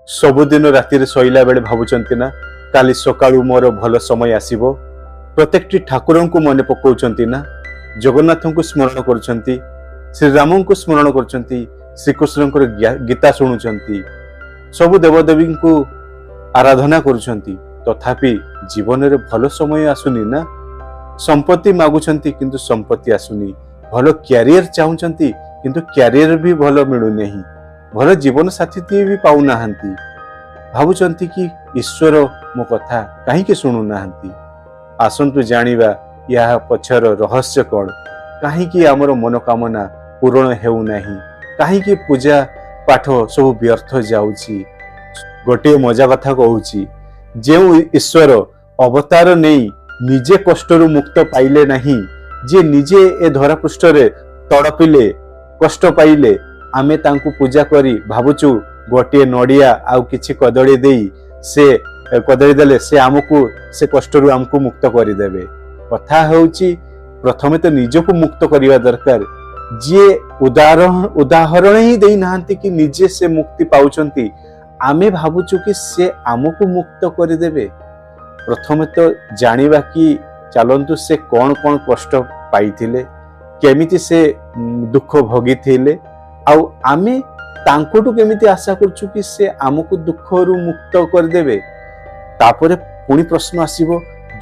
ସବୁଦିନ ରାତିରେ ଶୋଇଲା ବେଳେ ଭାବୁଛନ୍ତି ନା, କାଲି ସକାଳୁ ମୋର ଭଲ ସମୟ ଆସିବ? ପ୍ରତ୍ୟେକଟି ଠାକୁରଙ୍କୁ ମନେ ପକାଉଛନ୍ତି ନା? ଜଗନ୍ନାଥଙ୍କୁ ସ୍ମରଣ କରୁଛନ୍ତି, ଶ୍ରୀରାମଙ୍କୁ ସ୍ମରଣ କରୁଛନ୍ତି, ଶ୍ରୀକୃଷ୍ଣଙ୍କର ଗୀତା ଶୁଣୁଛନ୍ତି, ସବୁ ଦେବଦେବୀଙ୍କୁ ଆରାଧନା କରୁଛନ୍ତି, ତଥାପି ଜୀବନରେ ଭଲ ସମୟ ଆସୁନି ନା? ସମ୍ପତ୍ତି ମାଗୁଛନ୍ତି, କିନ୍ତୁ ସମ୍ପତ୍ତି ଆସୁନି। ଭଲ କ୍ୟାରିୟର ଚାହୁଁଛନ୍ତି, କିନ୍ତୁ କ୍ୟାରିୟର ବି ଭଲ ମିଳୁନାହିଁ। ଭଲ ଜୀବନ ସାଥୀଟିଏ ବି ପାଉନାହାନ୍ତି। ଭାବୁଛନ୍ତି କି ଈଶ୍ୱର ମୋ କଥା କାହିଁକି ଶୁଣୁନାହାନ୍ତି? ଆସନ୍ତୁ ଜାଣିବା ଏହା ପଛର ରହସ୍ୟ କ'ଣ। କାହିଁକି ଆମର ମନୋକାମନା ପୂରଣ ହେଉନାହିଁ? କାହିଁକି ପୂଜା ପାଠ ସବୁ ବ୍ୟର୍ଥ ଯାଉଛି? ଗୋଟିଏ ମଜା କଥା କହୁଛି। ଯେଉଁ ଈଶ୍ୱର ଅବତାର ନେଇ ନିଜେ କଷ୍ଟରୁ ମୁକ୍ତ ପାଇଲେ ନାହିଁ, ଯିଏ ନିଜେ ଏ ଧରାପୃଷ୍ଠରେ ତଡ଼ପିଲେ, କଷ୍ଟ ପାଇଲେ, ଆମେ ତାଙ୍କୁ ପୂଜା କରି ଭାବୁଛୁ ଗୋଟିଏ ନଡ଼ିଆ ଆଉ କିଛି କଦଳୀ ଦେଇ, ସେ କଦଳୀ ଦେଲେ ସେ ଆମକୁ ସେ କଷ୍ଟରୁ ଆମକୁ ମୁକ୍ତ କରିଦେବେ। କଥା ହେଉଛି, ପ୍ରଥମେ ତ ନିଜକୁ ମୁକ୍ତ କରିବା ଦରକାର। ଯିଏ ଉଦାହରଣ ହିଁ ଦେଇନାହାନ୍ତି କି ନିଜେ ସେ ମୁକ୍ତି ପାଉଛନ୍ତି, ଆମେ ଭାବୁଛୁ କି ସେ ଆମକୁ ମୁକ୍ତ କରିଦେବେ। ପ୍ରଥମେ ତ ଜାଣିବା କି ଚାଲନ୍ତୁ, ସେ କ'ଣ କ'ଣ କଷ୍ଟ ପାଇଥିଲେ, କେମିତି ସେ ଦୁଃଖ ଭୋଗିଥିଲେ, ଆଉ ଆମେ ତାଙ୍କଠୁ କେମିତି ଆଶା କରୁଛୁ କି ସେ ଆମକୁ ଦୁଃଖରୁ ମୁକ୍ତ କରିଦେବେ। ତାପରେ ପୁଣି ପ୍ରଶ୍ନ ଆସିବ,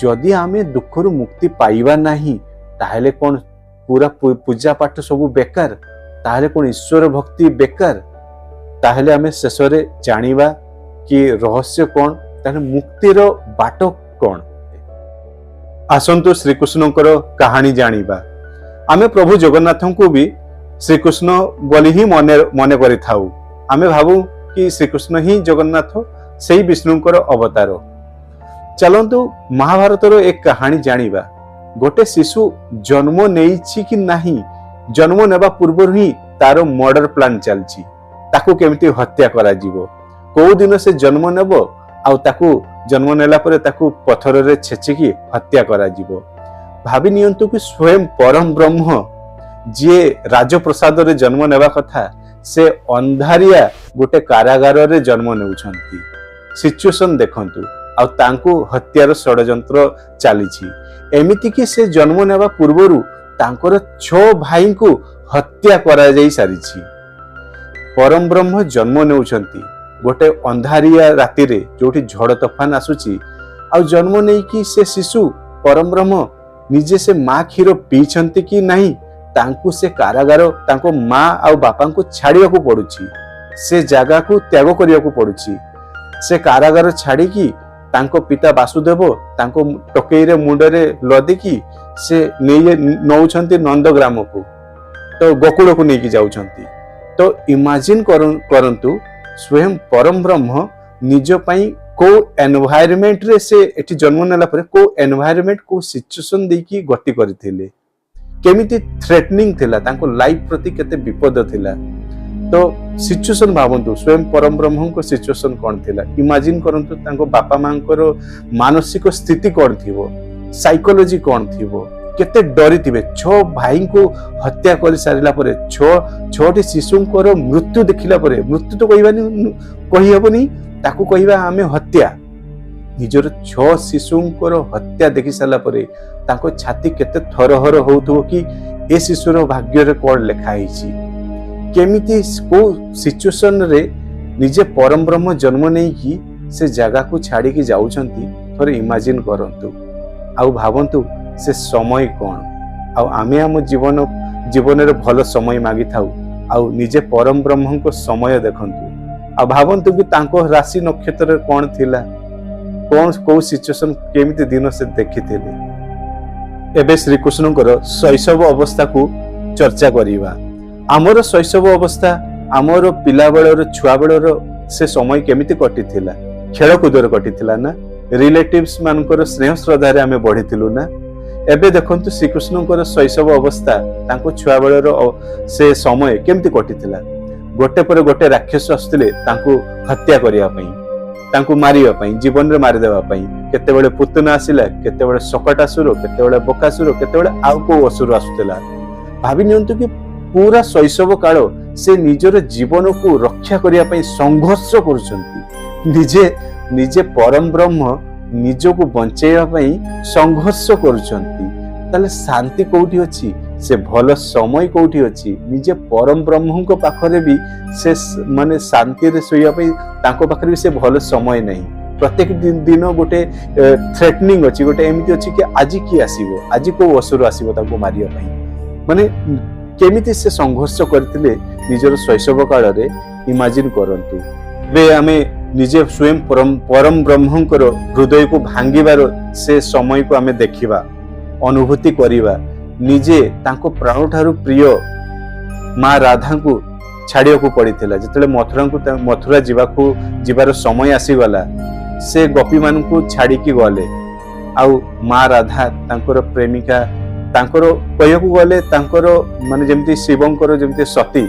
ଯଦି ଆମେ ଦୁଃଖରୁ ମୁକ୍ତି ପାଇବା ନାହିଁ, ତାହେଲେ କ'ଣ ପୁରା ପୂଜା ପାଠ ସବୁ ବେକାର? ତାହେଲେ କ'ଣ ଈଶ୍ୱର ଭକ୍ତି ବେକାର? ତାହେଲେ ଆମେ ଶେଷରେ ଜାଣିବା କି ରହସ୍ୟ କ'ଣ, ତାହେଲେ ମୁକ୍ତିର ବାଟ କ'ଣ। ଆସନ୍ତୁ ଶ୍ରୀକୃଷ୍ଣଙ୍କର କାହାଣୀ ଜାଣିବା। ଆମେ ପ୍ରଭୁ ଜଗନ୍ନାଥଙ୍କୁ ବି ଶ୍ରୀକୃଷ୍ଣ ବୋଲି ହିଁ ମନେ ମନେ କରିଥାଉ। ଆମେ ଭାବୁ କି ଶ୍ରୀକୃଷ୍ଣ ହିଁ ଜଗନ୍ନାଥ, ସେଇ ବିଷ୍ଣୁଙ୍କର ଅବତାର। ଚାଲନ୍ତୁ ମହାଭାରତର ଏକ କାହାଣୀ ଜାଣିବା। ଗୋଟେ ଶିଶୁ ଜନ୍ମ ନେଇଛି କି ନାହିଁ, ଜନ୍ମ ନେବା ପୂର୍ବରୁ ହିଁ ତାର ମର୍ଡର ପ୍ଲାନ୍ ଚାଲିଛି। ତାକୁ କେମିତି ହତ୍ୟା କରାଯିବ, କୋଉ ଦିନ ସେ ଜନ୍ମ ନେବ ଆଉ ତାକୁ ଜନ୍ମ ନେଲା ପରେ ତାକୁ ପଥରରେ ଛେଚିକି ହତ୍ୟା କରାଯିବ। ଭାବି ନିଅନ୍ତୁ କି ସ୍ୱୟଂ ପରମ ବ୍ରହ୍ମ ଯିଏ ରାଜପ୍ରସାଦରେ ଜନ୍ମ ନେବା କଥା, ସେ ଅନ୍ଧାରିଆ ଗୋଟେ କାରାଗାରରେ ଜନ୍ମ ନେଉଛନ୍ତି। ସିଚୁଏସନ ଦେଖନ୍ତୁ। ଆଉ ତାଙ୍କୁ ହତ୍ୟାର ଷଡ଼ଯନ୍ତ୍ର ଚାଲିଛି। ଏମିତିକି ସେ ଜନ୍ମ ନେବା ପୂର୍ବରୁ ତାଙ୍କର ଛଅ ଭାଇଙ୍କୁ ହତ୍ୟା କରାଯାଇ ସାରିଛି। ପରମ ବ୍ରହ୍ମ ଜନ୍ମ ନେଉଛନ୍ତି ଗୋଟେ ଅନ୍ଧାରିଆ ରାତିରେ, ଯୋଉଠି ଝଡ଼ ତୋଫାନ ଆସୁଛି। ଆଉ ଜନ୍ମ ନେଇକି ସେ ଶିଶୁ ପରମ ବ୍ରହ୍ମ ନିଜେ ସେ ମା କ୍ଷୀର ପିଇଛନ୍ତି କି ନାହିଁ, ତାଙ୍କୁ ସେ କାରାଗାର ତାଙ୍କ ମା ଆଉ ବାପାଙ୍କୁ ଛାଡ଼ିବାକୁ ପଡୁଛି। ସେ ଜାଗାକୁ ତ୍ୟାଗ କରିବାକୁ ପଡୁଛି। ସେ କାରାଗାର ଛାଡ଼ିକି ତାଙ୍କ ପିତା ବାସୁଦେବ ତାଙ୍କ ଟୋକେଇରେ ମୁଣ୍ଡରେ ଲଦିକି ସେ ନେଇ ନଉଛନ୍ତି ନନ୍ଦଗ୍ରାମକୁ, ତ ଗୋକୁଳକୁ ନେଇକି ଯାଉଛନ୍ତି। ତ ଇମାଜିନ କରନ୍ତୁ, ସ୍ୱୟଂ ପରମ ବ୍ରହ୍ମ ନିଜ ପାଇଁ କୋଉ ଏନଭାୟରମେଣ୍ଟରେ ସେ ଏଠି ଜନ୍ମ ନେଲା ପରେ କୋଉ ଏନଭାୟରମେଣ୍ଟ, କୋଉ ସିଚୁଏସନ ଦେଇକି ଗତି କରିଥିଲେ, କେମିତି ଥ୍ରେଟନିଂ ଥିଲା, ତାଙ୍କ ଲାଇଫ ପ୍ରତି କେତେ ବିପଦ ଥିଲା। ତ ସିଚୁଏସନ ଭାବନ୍ତୁ, ସ୍ୱୟଂ ପରମ ବ୍ରହ୍ମଙ୍କ ସିଚୁଏସନ କ'ଣ ଥିଲା। ଇମାଜିନ କରନ୍ତୁ ତାଙ୍କ ବାପା ମାଙ୍କର ମାନସିକ ସ୍ଥିତି କ'ଣ ଥିବ, ସାଇକୋଲୋଜି କ'ଣ ଥିବ, କେତେ ଡରିଥିବେ। ଛଅ ଭାଇଙ୍କୁ ହତ୍ୟା କରି ସାରିଲା ପରେ, ଛଅଟି ଶିଶୁଙ୍କର ମୃତ୍ୟୁ ଦେଖିଲା ପରେ, ମୃତ୍ୟୁ ତ କହିବାନି, କହିହେବନି, ତାକୁ କହିବା ଆମେ ହତ୍ୟା। ନିଜର ଛଅ ଶିଶୁଙ୍କର ହତ୍ୟା ଦେଖି ସାରିଲା ପରେ ତାଙ୍କ ଛାତି କେତେ ଥରହର ହଉଥିବ କି ଏ ଶିଶୁର ଭାଗ୍ୟରେ କ'ଣ ଲେଖା ହେଇଛି। କେମିତି କୋଉ ସିଚୁଏସନରେ ନିଜେ ପରମ ବ୍ରହ୍ମ ଜନ୍ମ ନେଇକି ସେ ଜାଗାକୁ ଛାଡ଼ିକି ଯାଉଛନ୍ତି, ଥରେ ଇମାଜିନ କରନ୍ତୁ। ଆଉ ଭାବନ୍ତୁ ସେ ସମୟ କ'ଣ। ଆଉ ଆମେ ଆମ ଜୀବନରେ ଭଲ ସମୟ ମାଗିଥାଉ, ଆଉ ନିଜେ ପରମ ବ୍ରହ୍ମଙ୍କ ସମୟ ଦେଖନ୍ତୁ। ଆଉ ଭାବନ୍ତୁ କି ତାଙ୍କ ରାଶି ନକ୍ଷତ୍ରରେ କ'ଣ ଥିଲା, କ'ଣ କୋଉ ସିଚୁଏସନ, କେମିତି ଦିନ ସେ ଦେଖିଥିଲେ। ଏବେ ଶ୍ରୀକୃଷ୍ଣଙ୍କର ଶୈଶବ ଅବସ୍ଥାକୁ ଚର୍ଚ୍ଚା କରିବା। ଆମର ଶୈଶବ ଅବସ୍ଥା, ଆମର ପିଲାବେଳର, ଛୁଆବେଳର ସେ ସମୟ କେମିତି କଟିଥିଲା? ଖେଳକୁଦରେ କଟିଥିଲା ନା ରିଲେଟିଭସ ମାନଙ୍କର ସ୍ନେହ ଶ୍ରଦ୍ଧାରେ ଆମେ ବଢିଥିଲୁ ନା? ଏବେ ଦେଖନ୍ତୁ ଶ୍ରୀକୃଷ୍ଣଙ୍କର ଶୈଶବ ଅବସ୍ଥା, ତାଙ୍କ ଛୁଆବେଳର ସେ ସମୟ କେମିତି କଟିଥିଲା। ଗୋଟେ ପରେ ଗୋଟେ ରାକ୍ଷସ ଆସୁଥିଲେ ତାଙ୍କୁ ହତ୍ୟା କରିବା ପାଇଁ, ତାଙ୍କୁ ମାରିବା ପାଇଁ, ଜୀବନରେ ମାରିଦେବା ପାଇଁ। କେତେବେଳେ ପୁତନା ଆସିଲା, କେତେବେଳେ ଶକଟାସୁର, କେତେବେଳେ ବକାସୁର, କେତେବେଳେ ଆଉ କୋଉ ଅସୁର ଆସୁଥିଲା। ଭାବି ନିଅନ୍ତୁ କି ପୁରା ଶୈଶବ କାଳ ସେ ନିଜର ଜୀବନକୁ ରକ୍ଷା କରିବା ପାଇଁ ସଂଘର୍ଷ କରୁଛନ୍ତି। ନିଜେ ନିଜେ ପରମ ବ୍ରହ୍ମ ନିଜକୁ ବଞ୍ଚେଇବା ପାଇଁ ସଂଘର୍ଷ କରୁଛନ୍ତି। ତାହେଲେ ଶାନ୍ତି କୋଉଠି ଅଛି? ସେ ଭଲ ସମୟ କୋଉଠି ଅଛି? ନିଜେ ପରମ ବ୍ରହ୍ମଙ୍କ ପାଖରେ ବି ସେ ମାନେ ଶାନ୍ତିରେ ଶୋଇବା ପାଇଁ ତାଙ୍କ ପାଖରେ ବି ସେ ଭଲ ସମୟ ନାହିଁ। ପ୍ରତ୍ୟେକ ଦିନ ଗୋଟେ ଥ୍ରେଟନିଂ ଅଛି, ଗୋଟେ ଏମିତି ଅଛି କି ଆଜି କିଏ ଆସିବ, ଆଜି କୋଉ ଅସୁର ଆସିବ ତାଙ୍କୁ ମାରିବା ପାଇଁ। ମାନେ କେମିତି ସେ ସଂଘର୍ଷ କରିଥିଲେ ନିଜର ଶୈଶବ କାଳରେ, ଇମାଜିନ କରନ୍ତୁ। ଏବେ ଆମେ ନିଜେ ସ୍ୱୟଂ ପରମ ପରମ ବ୍ରହ୍ମଙ୍କର ହୃଦୟକୁ ଭାଙ୍ଗିବାର ସେ ସମୟକୁ ଆମେ ଦେଖିବା, ଅନୁଭୂତି କରିବା। ନିଜେ ତାଙ୍କ ପ୍ରାଣ ଠାରୁ ପ୍ରିୟ ମା ରାଧାଙ୍କୁ ଛାଡ଼ିବାକୁ ପଡ଼ିଥିଲା। ଯେତେବେଳେ ମଥୁରା ଯିବାର ସମୟ ଆସିଗଲା, ସେ ଗୋପୀମାନଙ୍କୁ ଛାଡ଼ିକି ଗଲେ। ଆଉ ମା ରାଧା ତାଙ୍କର ପ୍ରେମିକା, ତାଙ୍କର କହିବାକୁ ଗଲେ ତାଙ୍କର ମାନେ ଯେମିତି ଶିବଙ୍କର ଯେମିତି ସତୀ,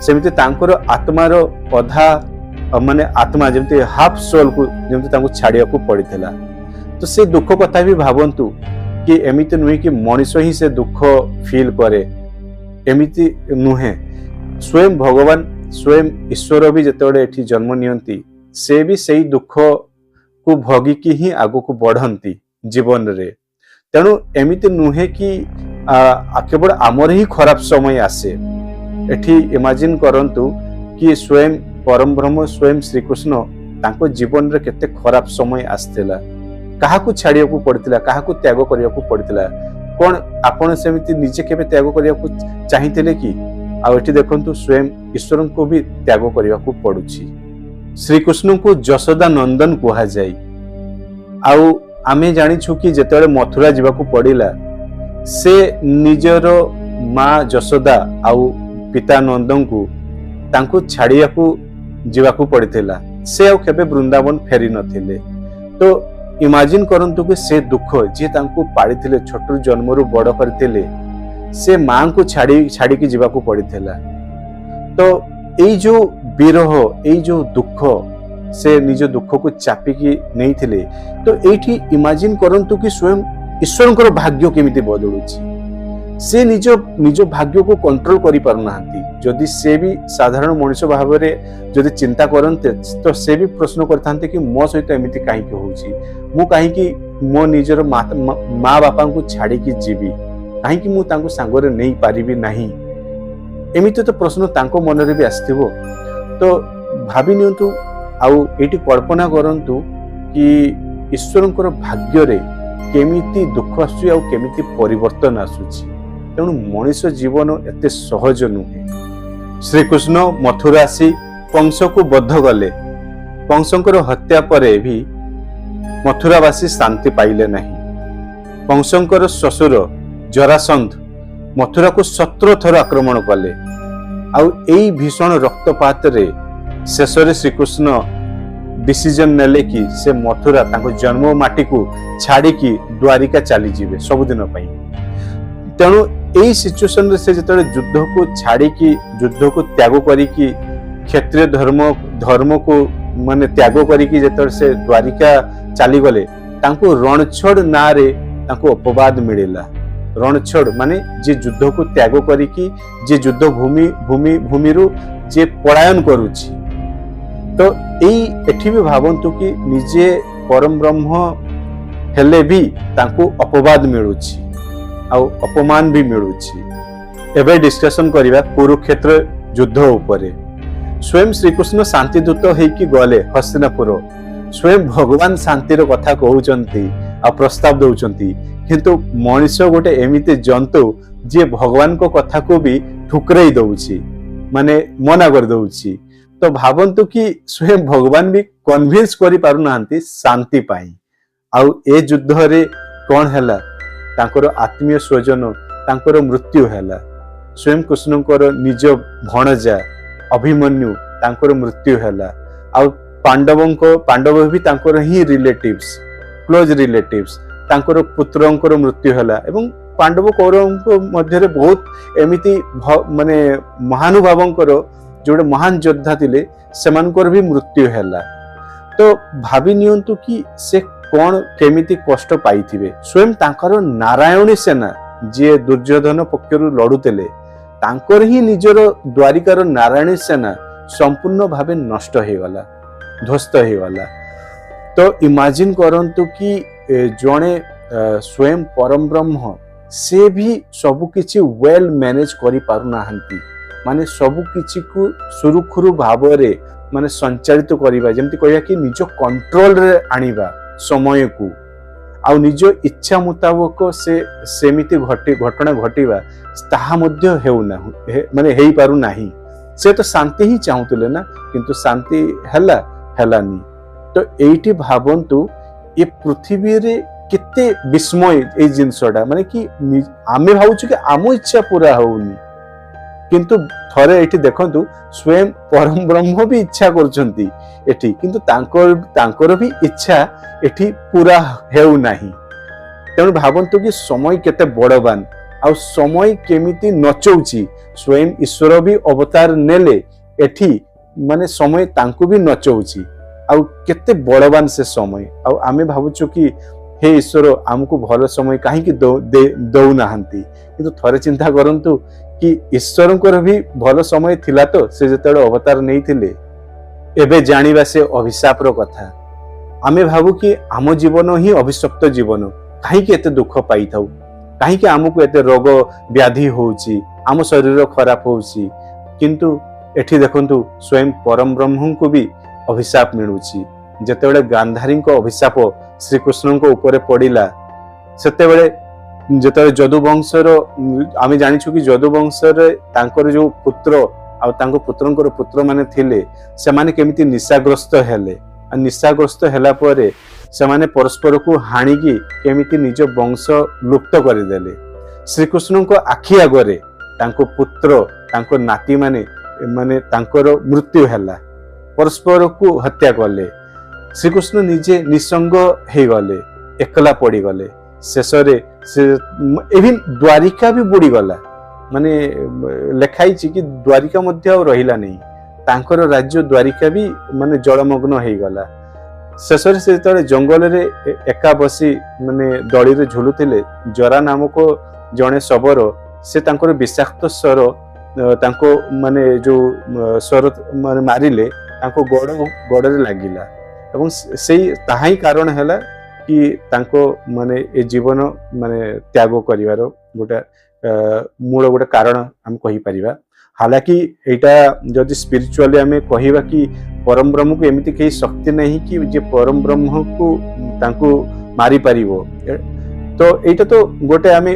ସେମିତି ତାଙ୍କର ଆତ୍ମାର ଅଧା, ମାନେ ଆତ୍ମା ଯେମିତି ହାଫ ସୋଲକୁ ଯେମିତି ତାଙ୍କୁ ଛାଡ଼ିବାକୁ ପଡ଼ିଥିଲା। ତ ସେ ଦୁଃଖ କଥା ବି ଭାବନ୍ତୁ କି ଏମିତି ନୁହେଁ କି ମଣିଷ ହିଁ ସେ ଦୁଃଖ ଫିଲ୍ କରେ, ଏମିତି ନୁହେଁ। ସ୍ୱୟଂ ଭଗବାନ, ସ୍ୱୟଂ ଈଶ୍ୱର ବି ଯେତେବେଳେ ଏଠି ଜନ୍ମ ନିଅନ୍ତି, ସେ ବି ସେଇ ଦୁଃଖକୁ ଭୋଗିକି ହିଁ ଆଗକୁ ବଢନ୍ତି ଜୀବନରେ। ତେଣୁ ଏମିତି ନୁହେଁ କି କେବଳ ଆମର ହିଁ ଖରାପ ସମୟ ଆସେ। ଏଠି ଇମାଜିନ କରନ୍ତୁ କି ସ୍ୱୟଂ ପରମ ବ୍ରହ୍ମ, ସ୍ୱୟଂ ଶ୍ରୀକୃଷ୍ଣ, ତାଙ୍କ ଜୀବନରେ କେତେ ଖରାପ ସମୟ ଆସିଥିଲା, କାହାକୁ ଛାଡ଼ିବାକୁ ପଡ଼ିଥିଲା, କାହାକୁ ତ୍ୟାଗ କରିବାକୁ ପଡ଼ିଥିଲା। କଣ ଆପଣ ସେମିତି ନିଜେ କେବେ ତ୍ୟାଗ କରିବାକୁ ଚାହିଁଥିଲେ କି? ଆଉ ଏଠି ଦେଖନ୍ତୁ, ସ୍ୱୟଂ ଈଶ୍ୱରଙ୍କୁ ବି ତ୍ୟାଗ କରିବାକୁ ପଡୁଛି। ଶ୍ରୀକୃଷ୍ଣଙ୍କୁ ଯଶୋଦା ନନ୍ଦନ କୁହାଯାଏ। ଆଉ ଆମେ ଜାଣିଛୁ କି ଯେତେବେଳେ ମଥୁରା ଯିବାକୁ ପଡ଼ିଲା, ସେ ନିଜର ମା ଯଶୋଦା ଆଉ ପିତା ନନ୍ଦଙ୍କୁ ତାଙ୍କୁ ଛାଡ଼ିବାକୁ ଯିବାକୁ ପଡ଼ିଥିଲା। ସେ ଆଉ କେବେ ବୃନ୍ଦାବନ ଫେରି ନଥିଲେ। ତ ଇମାଜିନ କରନ୍ତୁ କି ସେ ଦୁଃଖ, ଯିଏ ତାଙ୍କୁ ପାଳିଥିଲେ, ଛୋଟ ଜନ୍ମରୁ ବଡ଼ କରିଥିଲେ, ସେ ମାଙ୍କୁ ଛାଡ଼ିକି ଯିବାକୁ ପଡ଼ିଥିଲା। ତ ଏଇ ଯୋଉ ବିରହ, ଏଇ ଯୋଉ ଦୁଃଖ, ସେ ନିଜ ଦୁଃଖକୁ ଚାପିକି ନେଇଥିଲେ। ତ ଏଇଠି ଇମାଜିନ କରନ୍ତୁ କି ସ୍ୱୟଂ ଈଶ୍ୱରଙ୍କର ଭାଗ୍ୟ କେମିତି ବଦଳୁଛି। ସେ ନିଜ ନିଜ ଭାଗ୍ୟକୁ କଣ୍ଟ୍ରୋଲ କରିପାରୁନାହାନ୍ତି। ଯଦି ସେ ବି ସାଧାରଣ ମଣିଷ ଭାବରେ ଯଦି ଚିନ୍ତା କରନ୍ତେ, ତ ସେ ବି ପ୍ରଶ୍ନ କରିଥାନ୍ତେ କି ମୋ ସହିତ ଏମିତି କାହିଁକି ହଉଛି? ମୁଁ କାହିଁକି ମୋ ନିଜର ମା ବାପାଙ୍କୁ ଛାଡ଼ିକି ଯିବି? କାହିଁକି ମୁଁ ତାଙ୍କୁ ସାଙ୍ଗରେ ନେଇପାରିବି ନାହିଁ? ଏମିତି ତ ପ୍ରଶ୍ନ ତାଙ୍କ ମନରେ ବି ଆସିଥିବ। ତ ଭାବି ନିଅନ୍ତୁ ଆଉ ଏଇଠି କଳ୍ପନା କରନ୍ତୁ କି ଈଶ୍ୱରଙ୍କର ଭାଗ୍ୟରେ କେମିତି ଦୁଃଖ ଆସୁଛି ଆଉ କେମିତି ପରିବର୍ତ୍ତନ ଆସୁଛି। ତେଣୁ ମଣିଷ ଜୀବନ ଏତେ ସହଜ ନୁହେଁ। ଶ୍ରୀକୃଷ୍ଣ ମଥୁରା ଆସି କଂସକୁ ବଧ କଲେ। କଂସଙ୍କର ହତ୍ୟା ପରେ ବି ମଥୁରାବାସୀ ଶାନ୍ତି ପାଇଲେ ନାହିଁ। କଂସଙ୍କର ଶ୍ୱଶୁର ଜରାସନ୍ଧ ମଥୁରାକୁ 17 ଥର ଆକ୍ରମଣ କଲେ। ଆଉ ଏଇ ଭୀଷଣ ରକ୍ତପାତରେ ଶେଷରେ ଶ୍ରୀକୃଷ୍ଣ ଡିସିଜନ ନେଲେ କି ସେ ମଥୁରା, ତାଙ୍କ ଜନ୍ମ ମାଟିକୁ ଛାଡ଼ିକି ଦ୍ୱାରିକା ଚାଲିଯିବେ ସବୁଦିନ ପାଇଁ। ତେଣୁ ଏଇ ସିଚୁଏସନରେ ସେ ଯେତେବେଳେ ଯୁଦ୍ଧକୁ ଛାଡ଼ିକି, ଯୁଦ୍ଧକୁ ତ୍ୟାଗ କରିକି, କ୍ଷତ୍ରିୟ ଧର୍ମକୁ ମାନେ ତ୍ୟାଗ କରିକି ଯେତେବେଳେ ସେ ଦ୍ୱାରିକା ଚାଲିଗଲେ, ତାଙ୍କୁ ରଣଛୋଡ଼ ନାଁରେ ତାଙ୍କୁ ଅପବାଦ ମିଳିଲା। ରଣଛୋଡ଼ ମାନେ ଯିଏ ଯୁଦ୍ଧକୁ ତ୍ୟାଗ କରିକି, ଯିଏ ଯୁଦ୍ଧ ଭୂମି ଭୂମି ଭୂମିରୁ ଯିଏ ପଳାୟନ କରୁଛି। ତ ଏଇ ଏଠି ବି ଭାବନ୍ତୁ କି ନିଜେ ପରମ ବ୍ରହ୍ମ ହେଲେ ବି ତାଙ୍କୁ ଅପବାଦ ମିଳୁଛି ଆଉ ଅପମାନ ବି ମିଳୁଛି। ଏବେ ଡିସ୍କସନ କରିବା କୁରୁକ୍ଷେତ୍ର ଯୁଦ୍ଧ ଉପରେ। ସ୍ୱୟଂ ଶ୍ରୀକୃଷ୍ଣ ଶାନ୍ତିଦୂତ ହେଇକି ଗଲେ ହସ୍ତିନାପୁର। ସ୍ୱୟଂ ଭଗବାନ ଶାନ୍ତିର କଥା କହୁଛନ୍ତି ଆଉ ପ୍ରସ୍ତାବ ଦଉଛନ୍ତି, କିନ୍ତୁ ମଣିଷ ଗୋଟେ ଏମିତି ଜନ୍ତୁ ଯିଏ ଭଗବାନଙ୍କ କଥାକୁ ବି ଠୁକରେଇ ଦଉଛି, ମାନେ ମନା କରିଦଉଛି। ତ ଭାବନ୍ତୁ କି ସ୍ୱୟଂ ଭଗବାନ ବି କନଭିନ୍ସ କରିପାରୁନାହାନ୍ତି ଶାନ୍ତି ପାଇଁ। ଆଉ ଏ ଯୁଦ୍ଧରେ କଣ ହେଲା? ତାଙ୍କର ଆତ୍ମୀୟ ସ୍ୱଜନ, ତାଙ୍କର ମୃତ୍ୟୁ ହେଲା। ସ୍ୱୟଂ କୃଷ୍ଣଙ୍କର ନିଜ ଭଣଜା ଅଭିମନ୍ୟୁ, ତାଙ୍କର ମୃତ୍ୟୁ ହେଲା। ଆଉ ପାଣ୍ଡବ ବି ତାଙ୍କର ହିଁ ରିଲେଟିଭ୍ସ, କ୍ଲୋଜ ରିଲେଟିଭ୍ସ, ତାଙ୍କର ପୁତ୍ରଙ୍କର ମୃତ୍ୟୁ ହେଲା। ଏବଂ ପାଣ୍ଡବ କୌରବଙ୍କ ମଧ୍ୟରେ ବହୁତ ଏମିତି ମାନେ ମହାନୁଭାବଙ୍କର, ଯୋଉଟେ ମହାନ ଯୋଦ୍ଧା ଥିଲେ, ସେମାନଙ୍କର ବି ମୃତ୍ୟୁ ହେଲା। ତ ଭାବି ନିଅନ୍ତୁ କି ସେ କଣ କେମିତି କଷ୍ଟ ପାଇଥିବେ। ସ୍ୱୟଂ ତାଙ୍କର ନାରାୟଣୀ ସେନା, ଯିଏ ଦୁର୍ଯ୍ୟୋଧନ ପକ୍ଷରୁ ଲଢୁଥିଲେ, ତାଙ୍କର ହିଁ ନିଜର ଦ୍ୱାରିକାର ନାରାୟଣୀ ସେନା ସମ୍ପୂର୍ଣ୍ଣ ଭାବେ ନଷ୍ଟ ହେଇଗଲା, ଧ୍ୱସ୍ତ ହେଇଗଲା। ତ ଇମାଜିନ କରନ୍ତୁ କି ଜଣେ ସ୍ୱୟଂ ପରମ ବ୍ରହ୍ମ, ସେ ବି ସବୁ କିଛି ୱେଲ୍ ମ୍ୟାନେଜ କରିପାରୁନାହାନ୍ତି। ମାନେ ସବୁ କିଛିକୁ ସୁରୁଖୁରୁ ଭାବରେ ମାନେ ସଞ୍ଚାଳିତ କରିବା, ଯେମିତି କହିବା କି ନିଜ କଣ୍ଟ୍ରୋଲରେ ଆଣିବା ସମୟକୁ, ଆଉ ନିଜ ଇଚ୍ଛା ମୁତାବକ ସେ ସେମିତି ଘଟଣା ଘଟିବା, ତାହା ମଧ୍ୟ ହେଉନାହୁଁ, ମାନେ ହେଇପାରୁନାହିଁ। ସେ ତ ଶାନ୍ତି ହିଁ ଚାହୁଁଥିଲେ ନା, କିନ୍ତୁ ଶାନ୍ତି ହେଲାନି। ତ ଏଇଠି ଭାବନ୍ତୁ, ଏ ପୃଥିବୀରେ କେତେ ବିସ୍ମୟ ଏଇ ଜିନିଷଟା, ମାନେ କି ଆମେ ଭାବୁଛୁ କି ଆମ ଇଚ୍ଛା ପୁରା ହଉନି, କିନ୍ତୁ ଥରେ ଏଇଠି ଦେଖନ୍ତୁ, ସ୍ୱୟଂ ପରମ ବ୍ରହ୍ମ ବି ଇଚ୍ଛା କରୁଛନ୍ତି ଏଠି, କିନ୍ତୁ ତାଙ୍କର ବି ଇଚ୍ଛା ଏଠି ପୁରା ହେଉନାହିଁ। ତେଣୁ ଭାବନ୍ତୁ କି ସମୟ କେତେ ବଳବାନ ଆଉ ସମୟ କେମିତି ନଚଉଛି। ସ୍ୱୟଂ ଈଶ୍ୱର ବି ଅବତାର ନେଲେ ଏଠି, ମାନେ ସମୟ ତାଙ୍କୁ ବି ନଚଉଛି। ଆଉ କେତେ ବଳବାନ ସେ ସମୟ। ଆଉ ଆମେ ଭାବୁଛୁ କି ହେ ଈଶ୍ୱର, ଆମକୁ ଭଲ ସମୟ କାହିଁକି ଦଉନାହାନ୍ତି? କିନ୍ତୁ ଥରେ ଚିନ୍ତା କରନ୍ତୁ କି ଈଶ୍ୱରଙ୍କର ବି ଭଲ ସମୟ ଥିଲା ତ, ସେ ଯେତେବେଳେ ଅବତାର ନେଇଥିଲେ। ଏବେ ଜାଣିବା ସେ ଅଭିଶାପର କଥା। ଆମେ ଭାବୁ କି ଆମ ଜୀବନ ହିଁ ଅଭିଶପ୍ତ ଜୀବନ, କାହିଁକି ଏତେ ଦୁଃଖ ପାଇଥାଉ, କାହିଁକି ଆମକୁ ଏତେ ରୋଗ ବ୍ୟାଧି ହଉଛି, ଆମ ଶରୀର ଖରାପ ହଉଛି। କିନ୍ତୁ ଏଠି ଦେଖନ୍ତୁ, ସ୍ୱୟଂ ପରମ ବ୍ରହ୍ମଙ୍କୁ ବି ଅଭିଶାପ ମିଳୁଛି। ଯେତେବେଳେ ଗାନ୍ଧାରୀଙ୍କ ଅଭିଶାପ ଶ୍ରୀକୃଷ୍ଣଙ୍କ ଉପରେ ପଡ଼ିଲା, ସେତେବେଳେ ଯେତେବେଳେ ଯଦୁବଂଶର, ଆମେ ଜାଣିଛୁ କି ଯଦୁବଂଶରେ ତାଙ୍କର ଯୋଉ ପୁତ୍ର ଆଉ ତାଙ୍କ ପୁତ୍ରଙ୍କର ପୁତ୍ରମାନେ ଥିଲେ, ସେମାନେ କେମିତି ନିଶାଗ୍ରସ୍ତ ହେଲେ, ଆଉ ନିଶାଗ୍ରସ୍ତ ହେଲା ପରେ ସେମାନେ ପରସ୍ପରକୁ ହାଣିକି କେମିତି ନିଜ ବଂଶ ଲୁପ୍ତ କରିଦେଲେ। ଶ୍ରୀକୃଷ୍ଣଙ୍କ ଆଖି ଆଗରେ ତାଙ୍କ ପୁତ୍ର, ତାଙ୍କ ନାତିମାନେ, ମାନେ ତାଙ୍କର ମୃତ୍ୟୁ ହେଲା, ପରସ୍ପରକୁ ହତ୍ୟା କଲେ। ଶ୍ରୀକୃଷ୍ଣ ନିଜେ ନିସଙ୍ଗ ହେଇଗଲେ, ଏକଲା ପଡ଼ିଗଲେ। ଶେଷରେ ସେ ଇଭିନ୍ ଦ୍ୱାରିକା ବି ବୁଡ଼ିଗଲା। ମାନେ ଲେଖା ହେଇଛି କି ଦ୍ୱାରିକା ମଧ୍ୟ ଆଉ ରହିଲା ନାହିଁ। ତାଙ୍କର ରାଜ୍ୟ ଦ୍ୱାରିକା ବି ମାନେ ଜଳମଗ୍ନ ହେଇଗଲା। ଶେଷରେ ସେ ଯେତେବେଳେ ଜଙ୍ଗଲରେ ଏକା ବସି ମାନେ ଦୋଳିରେ ଝୁଲୁଥିଲେ, ଜରା ନାମକ ଜଣେ ଶବର, ସେ ତାଙ୍କର ବିଷାକ୍ତ ଶର ତାଙ୍କ ମାନେ ଯୋଉ ଶର ମାନେ ମାରିଲେ, ତାଙ୍କ ଗୋଡରେ ଲାଗିଲା ଏବଂ ସେଇ ତାହା ହିଁ କାରଣ ହେଲା କି ତାଙ୍କ ମାନେ ଏ ଜୀବନ ମାନେ ତ୍ୟାଗ କରିବାର ଗୋଟେ ମୂଳ ଗୋଟେ କାରଣ ଆମେ କହିପାରିବା। ହାଲାକି ଏଇଟା ଯଦି ସ୍ପିରିଚୁଆଲି ଆମେ କହିବା କି ପରମ ବ୍ରହ୍ମକୁ ଏମିତି କେହି ଶକ୍ତି ନାହିଁ କି ଯେ ପରମ ବ୍ରହ୍ମକୁ ତାଙ୍କୁ ମାରିପାରିବ। ତ ଏଇଟା ତ ଗୋଟେ ଆମେ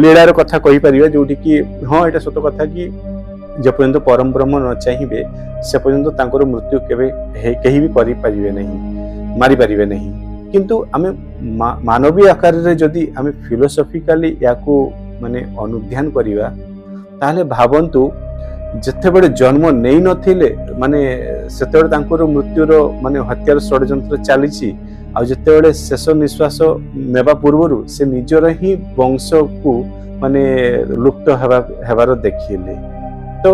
ଲୀଳାର କଥା କହିପାରିବା, ଯୋଉଠି କି ହଁ, ଏଇଟା ସତ କଥା କି ଯେପର୍ଯ୍ୟନ୍ତ ପରମ ବ୍ରହ୍ମ ନ ଚାହିଁବେ, ସେ ପର୍ଯ୍ୟନ୍ତ ତାଙ୍କର ମୃତ୍ୟୁ କେବେ କେହି ବି କରିପାରିବେ ନାହିଁ, ମାରିପାରିବେ ନାହିଁ। କିନ୍ତୁ ଆମେ ମାନବୀୟ ଆକାରରେ ଯଦି ଆମେ ଫିଲୋସଫିକାଲି ୟାକୁ ମାନେ ଅନୁଧ୍ୟାନ କରିବା, ତାହେଲେ ଭାବନ୍ତୁ, ଯେତେବେଳେ ଜନ୍ମ ନେଇନଥିଲେ, ମାନେ ସେତେବେଳେ ତାଙ୍କର ମୃତ୍ୟୁର ମାନେ ହତ୍ୟାର ଷଡ଼ଯନ୍ତ୍ର ଚାଲିଛି, ଆଉ ଯେତେବେଳେ ଶେଷ ନିଶ୍ୱାସ ନେବା ପୂର୍ବରୁ ସେ ନିଜର ହିଁ ବଂଶକୁ ମାନେ ଲୁପ୍ତ ହେବାର ଦେଖିଲେ, ତ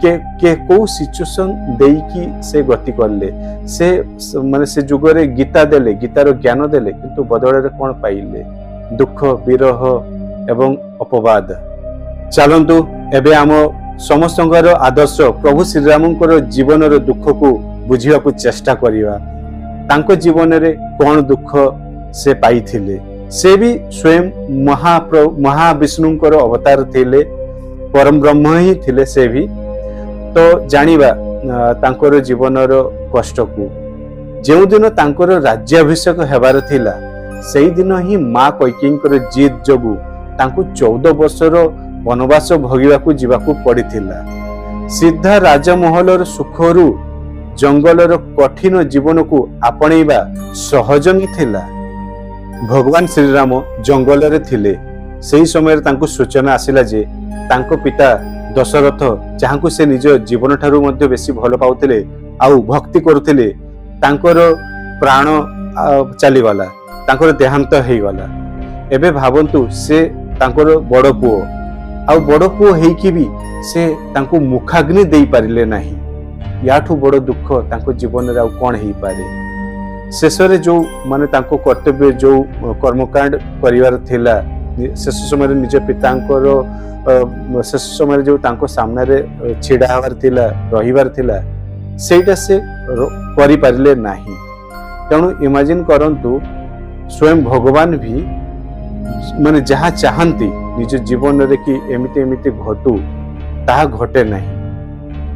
କେ କେ କୋଉ ସିଚୁଏସନ ଦେଇକି ସେ ଗତି କଲେ? ସେ ମାନେ ସେ ଯୁଗରେ ଗୀତା ଦେଲେ, ଗୀତାର ଜ୍ଞାନ ଦେଲେ, କିନ୍ତୁ ବଦଳରେ କଣ ପାଇଲେ? ଦୁଃଖ, ବିରହ ଏବଂ ଅପବାଦ। ଚାଲନ୍ତୁ, ଏବେ ଆମ ସମସ୍ତଙ୍କର ଆଦର୍ଶ ପ୍ରଭୁ ଶ୍ରୀରାମଙ୍କର ଜୀବନର ଦୁଃଖକୁ ବୁଝିବାକୁ ଚେଷ୍ଟା କରିବା। ତାଙ୍କ ଜୀବନରେ କଣ ଦୁଃଖ ସେ ପାଇଥିଲେ? ସେ ବି ସ୍ୱୟଂ ମହାବିଷ୍ଣୁଙ୍କର ଅବତାର ଥିଲେ, ପରମ ବ୍ରହ୍ମ ହିଁ ଥିଲେ ସେ ବି। ତ ଜାଣିବା ତାଙ୍କର ଜୀବନର କଷ୍ଟକୁ। ଯେଉଁଦିନ ତାଙ୍କର ରାଜ୍ୟାଭିଷେକ ହେବାର ଥିଲା, ସେଇଦିନ ହିଁ ମା କୈକେୟୀଙ୍କର ଜିଦ୍ ଯୋଗୁଁ ତାଙ୍କୁ 14 ବର୍ଷର ବନବାସ ଭୋଗିବାକୁ ଯିବାକୁ ପଡ଼ିଥିଲା। ସିଧା ରାଜମହଲର ସୁଖରୁ ଜଙ୍ଗଲର କଠିନ ଜୀବନକୁ ଆପଣେଇବା ସହଜ ନଥିଲା। ଭଗବାନ ଶ୍ରୀରାମ ଜଙ୍ଗଲରେ ଥିଲେ। ସେହି ସମୟରେ ତାଙ୍କୁ ସୂଚନା ଆସିଲା ଯେ ତାଙ୍କ ପିତା ଦଶରଥ, ଯାହାଙ୍କୁ ସେ ନିଜ ଜୀବନ ଠାରୁ ମଧ୍ୟ ବେଶୀ ଭଲ ପାଉଥିଲେ ଆଉ ଭକ୍ତି କରୁଥିଲେ, ତାଙ୍କର ପ୍ରାଣ ଚାଲିଗଲା, ତାଙ୍କର ଦେହାନ୍ତ ହେଇଗଲା। ଏବେ ଭାବନ୍ତୁ, ସେ ତାଙ୍କର ବଡ ପୁଅ, ଆଉ ବଡ ପୁଅ ହେଇକି ବି ସେ ତାଙ୍କୁ ମୁଖାଗ୍ନି ଦେଇପାରିଲେ ନାହିଁ। ୟାଠୁ ବଡ ଦୁଃଖ ତାଙ୍କ ଜୀବନରେ ଆଉ କଣ ହେଇପାରେ? ଶେଷରେ ଯୋଉ ମାନେ ତାଙ୍କ କର୍ତ୍ତବ୍ୟ, ଯୋଉ କର୍ମକାଣ୍ଡ କରିବାର ଥିଲା, ଶେଷ ସମୟରେ ନିଜ ପିତାଙ୍କର ଶେଷ ସମୟରେ ଯୋଉ ତାଙ୍କ ସାମ୍ନାରେ ଛିଡ଼ା ହେବାର ଥିଲା, ରହିବାର ଥିଲା, ସେଇଟା ସେ କରିପାରିଲେ ନାହିଁ। ତେଣୁ ଇମାଜିନ୍ କରନ୍ତୁ, ସ୍ୱୟଂ ଭଗବାନ ବି ମାନେ ଯାହା ଚାହାନ୍ତି ନିଜ ଜୀବନରେ କି ଏମିତି ଏମିତି ଘଟୁ, ତାହା ଘଟେ ନାହିଁ।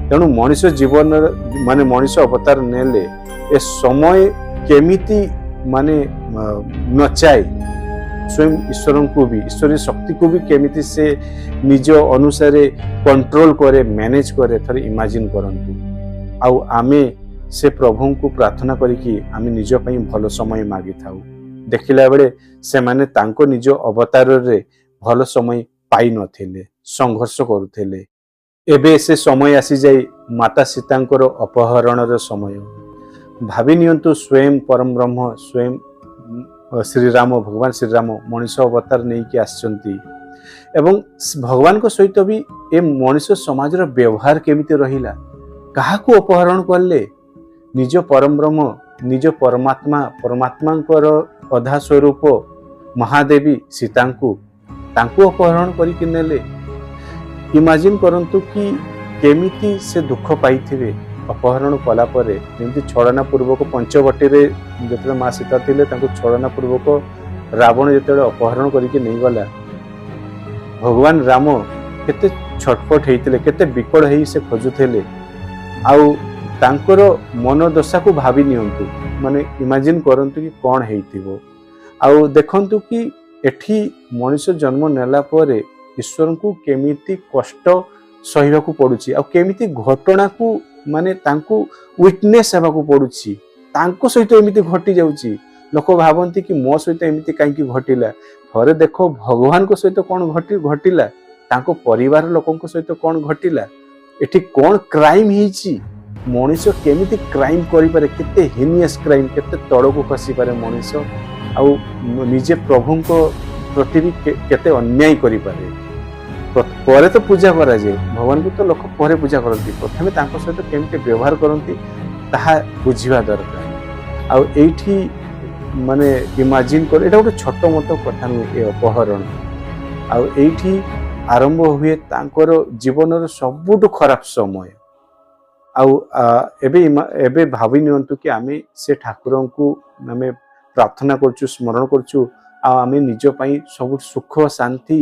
ତେଣୁ ମଣିଷ ଜୀବନର, ମାନେ ମଣିଷ ଅବତାର ନେଲେ ଏ ସମୟ କେମିତି ମାନେ ନଚାଏ, ସ୍ୱୟଂ ଈଶ୍ୱରଙ୍କୁ ବି, ଈଶ୍ୱରୀୟ ଶକ୍ତିକୁ ବି କେମିତି ସେ ନିଜ ଅନୁସାରେ କଣ୍ଟ୍ରୋଲ କରେ, ମ୍ୟାନେଜ କରେ, ଥରେ ଇମାଜିନ୍ କରନ୍ତୁ। ଆଉ ଆମେ ସେ ପ୍ରଭୁଙ୍କୁ ପ୍ରାର୍ଥନା କରିକି ଆମେ ନିଜ ପାଇଁ ଭଲ ସମୟ ମାଗିଥାଉ। ଦେଖିଲା ବେଳେ ସେମାନେ ତାଙ୍କ ନିଜ ଅବତାରରେ ଭଲ ସମୟ ପାଇନଥିଲେ, ସଂଘର୍ଷ କରୁଥିଲେ। ଏବେ ସେ ସମୟ ଆସିଯାଇ ମାତା ସୀତାଙ୍କର ଅପହରଣର ସମୟ। ଭାବି ନିଅନ୍ତୁ, ସ୍ୱୟଂ ପରମ ବ୍ରହ୍ମ, ସ୍ୱୟଂ ଶ୍ରୀରାମ, ଭଗବାନ ଶ୍ରୀରାମ ମଣିଷ ଅବତାର ନେଇକି ଆସିଛନ୍ତି ଏବଂ ଭଗବାନଙ୍କ ସହିତ ବି ଏ ମଣିଷ ସମାଜର ବ୍ୟବହାର କେମିତି ରହିଲା? କାହାକୁ ଅପହରଣ କଲେ? ନିଜ ପରମ ବ୍ରହ୍ମ, ନିଜ ପରମାତ୍ମା, ପରମାତ୍ମାଙ୍କର ଅଧା ସ୍ୱରୂପ ମହାଦେବୀ ସୀତାଙ୍କୁ, ତାଙ୍କୁ ଅପହରଣ କରିକି ନେଲେ। ଇମାଜିନ୍ କରନ୍ତୁ କି କେମିତି ସେ ଦୁଃଖ ପାଇଥିବେ ଅପହରଣ କଲା ପରେ। ଯେମିତି ଛଳନା ପୂର୍ବକ ପଞ୍ଚବଟୀରେ ଯେତେବେଳେ ମା ସୀତା ଥିଲେ, ତାଙ୍କୁ ଛଳନା ପୂର୍ବକ ରାବଣ ଯେତେବେଳେ ଅପହରଣ କରିକି ନେଇଗଲା, ଭଗବାନ ରାମ କେତେ ଛଟପଟ ହେଇଥିଲେ, କେତେ ବିକଳ ହେଇ ସେ ଖୋଜୁଥିଲେ। ଆଉ ତାଙ୍କର ମନୋଦଶାକୁ ଭାବି ନିଅନ୍ତୁ, ମାନେ ଇମାଜିନ୍ କରନ୍ତୁ କି କ'ଣ ହେଇଥିବ। ଆଉ ଦେଖନ୍ତୁ କି ଏଠି ମଣିଷ ଜନ୍ମ ନେଲା ପରେ ଈଶ୍ୱରଙ୍କୁ କେମିତି କଷ୍ଟ ସହିବାକୁ ପଡୁଛି ଆଉ କେମିତି ଘଟଣାକୁ ମାନେ ତାଙ୍କୁ ୱିଟନେସ୍ ହେବାକୁ ପଡୁଛି। ତାଙ୍କ ସହିତ ଏମିତି ଘଟି ଯାଉଛି। ଲୋକ ଭାବନ୍ତି କି ମୋ ସହିତ ଏମିତି କାହିଁକି ଘଟିଲା? ଥରେ ଦେଖ ଭଗବାନଙ୍କ ସହିତ କ'ଣ ଘଟିଲା, ତାଙ୍କ ପରିବାର ଲୋକଙ୍କ ସହିତ କ'ଣ ଘଟିଲା, ଏଠି କ'ଣ କ୍ରାଇମ୍ ହେଇଛି। ମଣିଷ କେମିତି କ୍ରାଇମ୍ କରିପାରେ, କେତେ ହିନିୟସ୍ କ୍ରାଇମ୍, କେତେ ତଳକୁ ଖସିପାରେ ମଣିଷ ଆଉ ନିଜେ ପ୍ରଭୁଙ୍କ ପ୍ରତି ବି କେତେ ଅନ୍ୟାୟ କରିପାରେ। ପରେ ତ ପୂଜା କରାଯାଏ ଭଗବାନଙ୍କୁ, ତ ଲୋକ ପରେ ପୂଜା କରନ୍ତି। ପ୍ରଥମେ ତାଙ୍କ ସହିତ କେମିତି ବ୍ୟବହାର କରନ୍ତି, ତାହା ବୁଝିବା ଦରକାର। ଆଉ ଏଇଠି ମାନେ ଇମାଜିନ୍ କର, ଏଇଟା ଗୋଟେ ଛୋଟ ମୋଟ କଥା ନୁହେଁ ଏ ଅପହରଣ। ଆଉ ଏଇଠି ଆରମ୍ଭ ହୁଏ ତାଙ୍କର ଜୀବନର ସବୁଠୁ ଖରାପ ସମୟ। ଆଉ ଏବେ ଭାବି ନିଅନ୍ତୁ କି ଆମେ ସେ ଠାକୁରଙ୍କୁ ଆମେ ପ୍ରାର୍ଥନା କରୁଛୁ, ସ୍ମରଣ କରୁଛୁ ଆଉ ଆମେ ନିଜ ପାଇଁ ସବୁ ସୁଖ ଶାନ୍ତି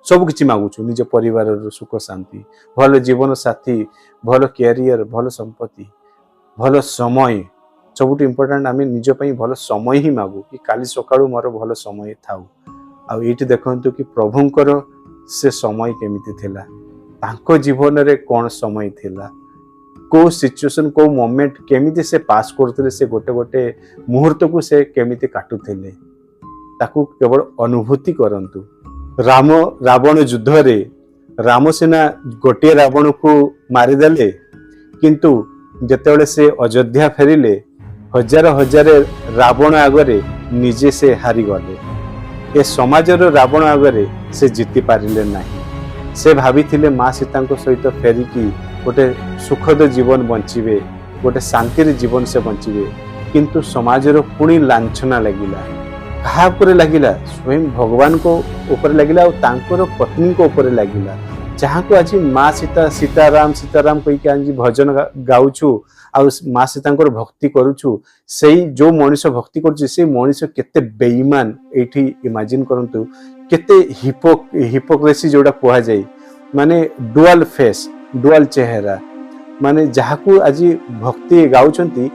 ସବୁ କିଛି ମାଗୁଛୁ। ନିଜ ପରିବାରର ସୁଖ ଶାନ୍ତି, ଭଲ ଜୀବନ ସାଥୀ, ଭଲ କ୍ୟାରିୟର, ଭଲ ସମ୍ପତ୍ତି, ଭଲ ସମୟ। ସବୁଠୁ ଇମ୍ପୋର୍ଟାଣ୍ଟ, ଆମେ ନିଜ ପାଇଁ ଭଲ ସମୟ ହିଁ ମାଗୁ କି କାଲି ସକାଳୁ ମୋର ଭଲ ସମୟ ଥାଉ। ଆଉ ଏଇଠି ଦେଖନ୍ତୁ କି ପ୍ରଭୁଙ୍କର ସେ ସମୟ କେମିତି ଥିଲା, ତାଙ୍କ ଜୀବନରେ କ'ଣ ସମୟ ଥିଲା, କୋଉ ସିଚୁଏସନ, କୋଉ ମୋମେଣ୍ଟ କେମିତି ସେ ପାସ୍ କରୁଥିଲେ, ସେ ଗୋଟେ ଗୋଟେ ମୁହୂର୍ତ୍ତକୁ ସେ କେମିତି କାଟୁଥିଲେ, ତାକୁ କେବଳ ଅନୁଭୂତି କରନ୍ତୁ। ରାମ ରାବଣ ଯୁଦ୍ଧରେ ରାମ ସିନା ଗୋଟିଏ ରାବଣକୁ ମାରିଦେଲେ, କିନ୍ତୁ ଯେତେବେଳେ ସେ ଅଯୋଧ୍ୟା ଫେରିଲେ, ହଜାର ହଜାର ରାବଣ ଆଗରେ ନିଜେ ସେ ହାରିଗଲେ। ଏ ସମାଜର ରାବଣ ଆଗରେ ସେ ଜିତି ପାରିଲେ ନାହିଁ। ସେ ଭାବିଥିଲେ ମା ସୀତାଙ୍କ ସହିତ ଫେରିକି ଗୋଟେ ସୁଖଦ ଜୀବନ ବଞ୍ଚିବେ, ଗୋଟେ ଶାନ୍ତିରେ ଜୀବନ ସେ ବଞ୍ଚିବେ। କିନ୍ତୁ ସମାଜର ପୁଣି ଲାଞ୍ଛନା ଲାଗିଲା। କାହା ଉପରେ ଲାଗିଲା? ସ୍ୱୟଂ ଭଗବାନଙ୍କ ଉପରେ ଲାଗିଲା ଆଉ ତାଙ୍କର ପତ୍ନୀଙ୍କ ଉପରେ ଲାଗିଲା, ଯାହାକୁ ଆଜି ମା ସୀତା, ସୀତାରାମ ସୀତାରାମ କହିକି ଆଜି ଭଜନ ଗାଉଛୁ ଆଉ ମା ସୀତାଙ୍କର ଭକ୍ତି କରୁଛୁ। ସେଇ ଯୋଉ ମଣିଷ ଭକ୍ତି କରୁଛି, ସେଇ ମଣିଷ କେତେ ବେଇମାନ, ଏଇଠି ଇମାଜିନ୍ କରନ୍ତୁ। କେତେ ହିପୋକ୍ରେସି ଯୋଉଟା କୁହାଯାଏ, ମାନେ ଡୁଆଲ ଫେସ୍, ଡୁଆଲ ଚେହେରା। ମାନେ ଯାହାକୁ ଆଜି ଭକ୍ତି ଗାଉଛନ୍ତି,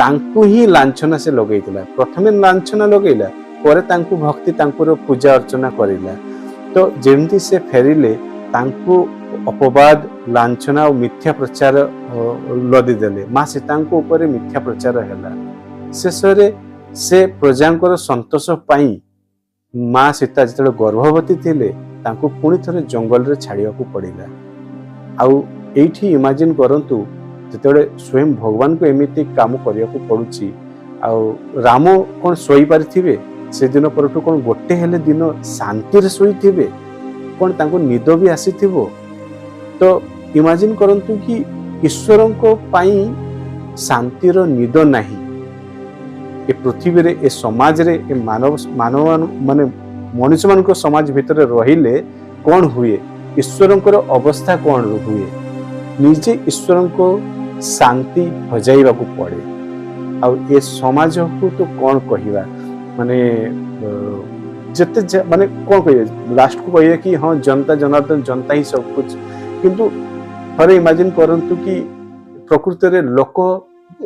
ତାଙ୍କୁ ହିଁ ଲାଞ୍ଛନା ସେ ଲଗେଇଥିଲା। ପ୍ରଥମେ ଲାଞ୍ଛନା ଲଗେଇଲା ପରେ ତାଙ୍କୁ ଭକ୍ତି, ତାଙ୍କର ପୂଜା ଅର୍ଚ୍ଚନା କରିଲା। ତ ଯେମିତି ସେ ଫେରିଲେ, ତାଙ୍କୁ ଅପବାଦ, ଲାଞ୍ଛନା ଆଉ ମିଥ୍ୟା ପ୍ରଚାର ଲଦିଦେଲେ। ମା ସୀତାଙ୍କ ଉପରେ ମିଥ୍ୟା ପ୍ରଚାର ହେଲା। ଶେଷରେ ସେ ପ୍ରଜାଙ୍କର ସନ୍ତୋଷ ପାଇଁ ମା ସୀତା ଯେତେବେଳେ ଗର୍ଭବତୀ ଥିଲେ, ତାଙ୍କୁ ପୁଣି ଥରେ ଜଙ୍ଗଲରେ ଛାଡ଼ିବାକୁ ପଡ଼ିଲା। ଆଉ ଏଇଠି ଇମାଜିନ୍ କରନ୍ତୁ, ଯେତେବେଳେ ସ୍ୱୟଂ ଭଗବାନଙ୍କୁ ଏମିତି କାମ କରିବାକୁ ପଡୁଛି, ଆଉ ରାମ କ'ଣ ଶୋଇପାରିଥିବେ? ସେଦିନ ପରଠୁ କ'ଣ ଗୋଟେ ହେଲେ ଦିନ ଶାନ୍ତିରେ ଶୋଇଥିବେ? କ'ଣ ତାଙ୍କୁ ନିଦ ବି ଆସିଥିବ? ତ ଇମାଜିନ୍ କରନ୍ତୁ କି ଈଶ୍ୱରଙ୍କ ପାଇଁ ଶାନ୍ତିର ନିଦ ନାହିଁ। ଏ ପୃଥିବୀରେ, ଏ ସମାଜରେ, ଏ ମାନବ ମାନବ ମାନେ ମଣିଷମାନଙ୍କ ସମାଜ ଭିତରେ ରହିଲେ କ'ଣ ହୁଏ, ଈଶ୍ୱରଙ୍କର ଅବସ୍ଥା କ'ଣ ହୁଏ। ନିଜେ ଈଶ୍ୱରଙ୍କ ଶାନ୍ତି ହଜାଇବାକୁ ପଡ଼େ। ଆଉ ଏ ସମାଜକୁ ତ କ'ଣ କହିବା, ମାନେ ଯେତେ ମାନେ କ'ଣ କହିବେ, ଲାଷ୍ଟକୁ କହିବେ କି ହଁ, ଜନତା ଜନାର୍ଦ୍ଦନ, ଜନତା ହିଁ ସବୁ कुछ। କିନ୍ତୁ ଥରେ ଇମାଜିନ୍ କରନ୍ତୁ କି ପ୍ରକୃତରେ ଲୋକ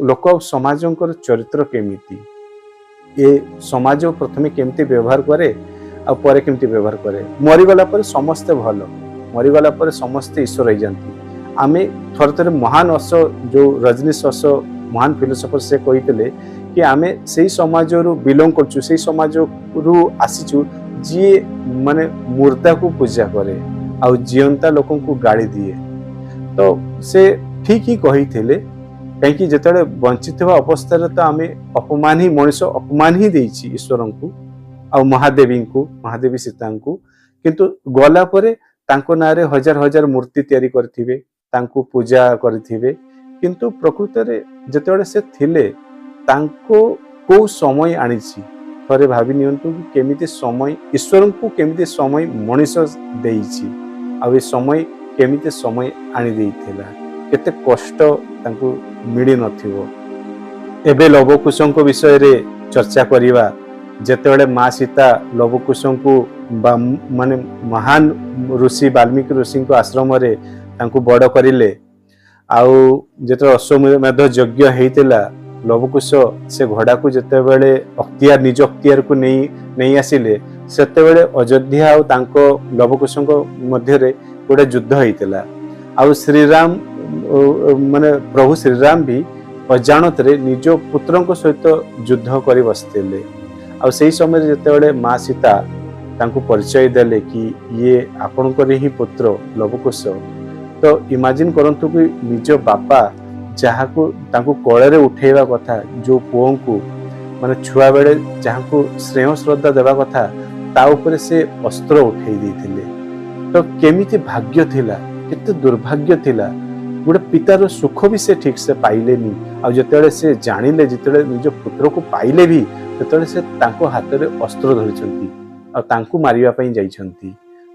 ଲୋକ ଆଉ ସମାଜଙ୍କର ଚରିତ୍ର କେମିତି, ଏ ସମାଜ ପ୍ରଥମେ କେମିତି ବ୍ୟବହାର କରେ ଆଉ ପରେ କେମିତି ବ୍ୟବହାର କରେ। ମରିଗଲା ପରେ ସମସ୍ତେ ଭଲ, ମରିଗଲା ପରେ ସମସ୍ତେ ଈଶ୍ୱର ହେଇଯାନ୍ତି। ଆମେ ଥରେ ଥରେ ମହାନ ଓଶୋ, ଯୋଉ ରଜନୀଶ ଓଶୋ, ମହାନ ଫିଲୋସଫର, ସେ କହିଥିଲେ କି ଆମେ ସେଇ ସମାଜରୁ ବିଲଙ୍ଗ କରୁଛୁ, ସେଇ ସମାଜରୁ ଆସିଛୁ ଯିଏ ମାନେ ମୁର୍ଦାକୁ ପୂଜା କରେ ଆଉ ଜିଅନ୍ତା ଲୋକଙ୍କୁ ଗାଳି ଦିଏ। ତ ସେ ଠିକ ହିଁ କହିଥିଲେ, କାହିଁକି ଯେତେବେଳେ ବଞ୍ଚିଥିବା ଅବସ୍ଥାରେ ତ ଆମେ ଅପମାନ ହିଁ, ମଣିଷ ଅପମାନ ହିଁ ଦେଇଛି ଈଶ୍ୱରଙ୍କୁ ଆଉ ମହାଦେବୀଙ୍କୁ, ମହାଦେବୀ ସୀତାଙ୍କୁ। କିନ୍ତୁ ଗଲା ପରେ ତାଙ୍କ ନାଁରେ ହଜାର ହଜାର ମୂର୍ତ୍ତି ତିଆରି କରିଥିବେ, ତାଙ୍କୁ ପୂଜା କରିଥିବେ। କିନ୍ତୁ ପ୍ରକୃତରେ ଯେତେବେଳେ ସେ ଥିଲେ, ତାଙ୍କୁ କୋଉ ସମୟ ଆଣିଛି, ଥରେ ଭାବି ନିଅନ୍ତୁ କି କେମିତି ସମୟ ଈଶ୍ୱରଙ୍କୁ, କେମିତି ସମୟ ମଣିଷ ଦେଇଛି ଆଉ ଏ ସମୟ କେମିତି ସମୟ ଆଣି ଦେଇଥିଲା, କେତେ କଷ୍ଟ ତାଙ୍କୁ ମିଳିନଥିବ। ଏବେ ଲବକୁଶଙ୍କ ବିଷୟରେ ଚର୍ଚ୍ଚା କରିବା। ଯେତେବେଳେ ମା ସୀତା ଲବକୁଶଙ୍କୁ ବା ମାନେ ମହାନ ଋଷି ବାଲ୍ମୀକି ଋଷିଙ୍କ ଆଶ୍ରମରେ ତାଙ୍କୁ ବଡ଼ କରିଲେ ଆଉ ଯେତେବେଳେ ଅଶ୍ୱମେଧ ଯଜ୍ଞ ହେଇଥିଲା, ଲବକୁଶ ସେ ଘୋଡ଼ାକୁ ଯେତେବେଳେ ଅକ୍ତିଆର, ନିଜ ଅକ୍ତିଆରକୁ ନେଇ ନେଇ ଆସିଲେ, ସେତେବେଳେ ଅଯୋଧ୍ୟା ଆଉ ତାଙ୍କ ଲବକୁଶଙ୍କ ମଧ୍ୟରେ ଗୋଟେ ଯୁଦ୍ଧ ହେଇଥିଲା। ଆଉ ଶ୍ରୀରାମ ମାନେ ପ୍ରଭୁ ଶ୍ରୀରାମ ବି ଅଜାଣତରେ ନିଜ ପୁତ୍ରଙ୍କ ସହିତ ଯୁଦ୍ଧ କରି ବସିଥିଲେ। ଆଉ ସେଇ ସମୟରେ ଯେତେବେଳେ ମା ସୀତା ତାଙ୍କୁ ପରିଚୟ ଦେଲେ କି ଇଏ ଆପଣଙ୍କର ହିଁ ପୁତ୍ର ଲବକୁଶ, ତ ଇମାଜିନ୍ କରନ୍ତୁ କି ନିଜ ବାପା ଯାହାକୁ ତାଙ୍କୁ କୋଳରେ ଉଠେଇବା କଥା, ଯୋଉ ପୁଅଙ୍କୁ ମାନେ ଛୁଆ ବେଳେ ଯାହାକୁ ସ୍ନେହ ଶ୍ରଦ୍ଧା ଦେବା କଥା, ତା ଉପରେ ସେ ଅସ୍ତ୍ର ଉଠେଇ ଦେଇଥିଲେ। ତ କେମିତି ଭାଗ୍ୟ ଥିଲା, କେତେ ଦୁର୍ଭାଗ୍ୟ ଥିଲା, ଗୋଟେ ପିତାର ସୁଖ ବି ସେ ଠିକ ସେ ପାଇଲେନି। ଆଉ ଯେତେବେଳେ ସେ ଜାଣିଲେ, ଯେତେବେଳେ ନିଜ ପୁତ୍ରକୁ ପାଇଲେ ବି, ସେତେବେଳେ ସେ ତାଙ୍କ ହାତରେ ଅସ୍ତ୍ର ଧରିଛନ୍ତି ଆଉ ତାଙ୍କୁ ମାରିବା ପାଇଁ ଯାଇଛନ୍ତି।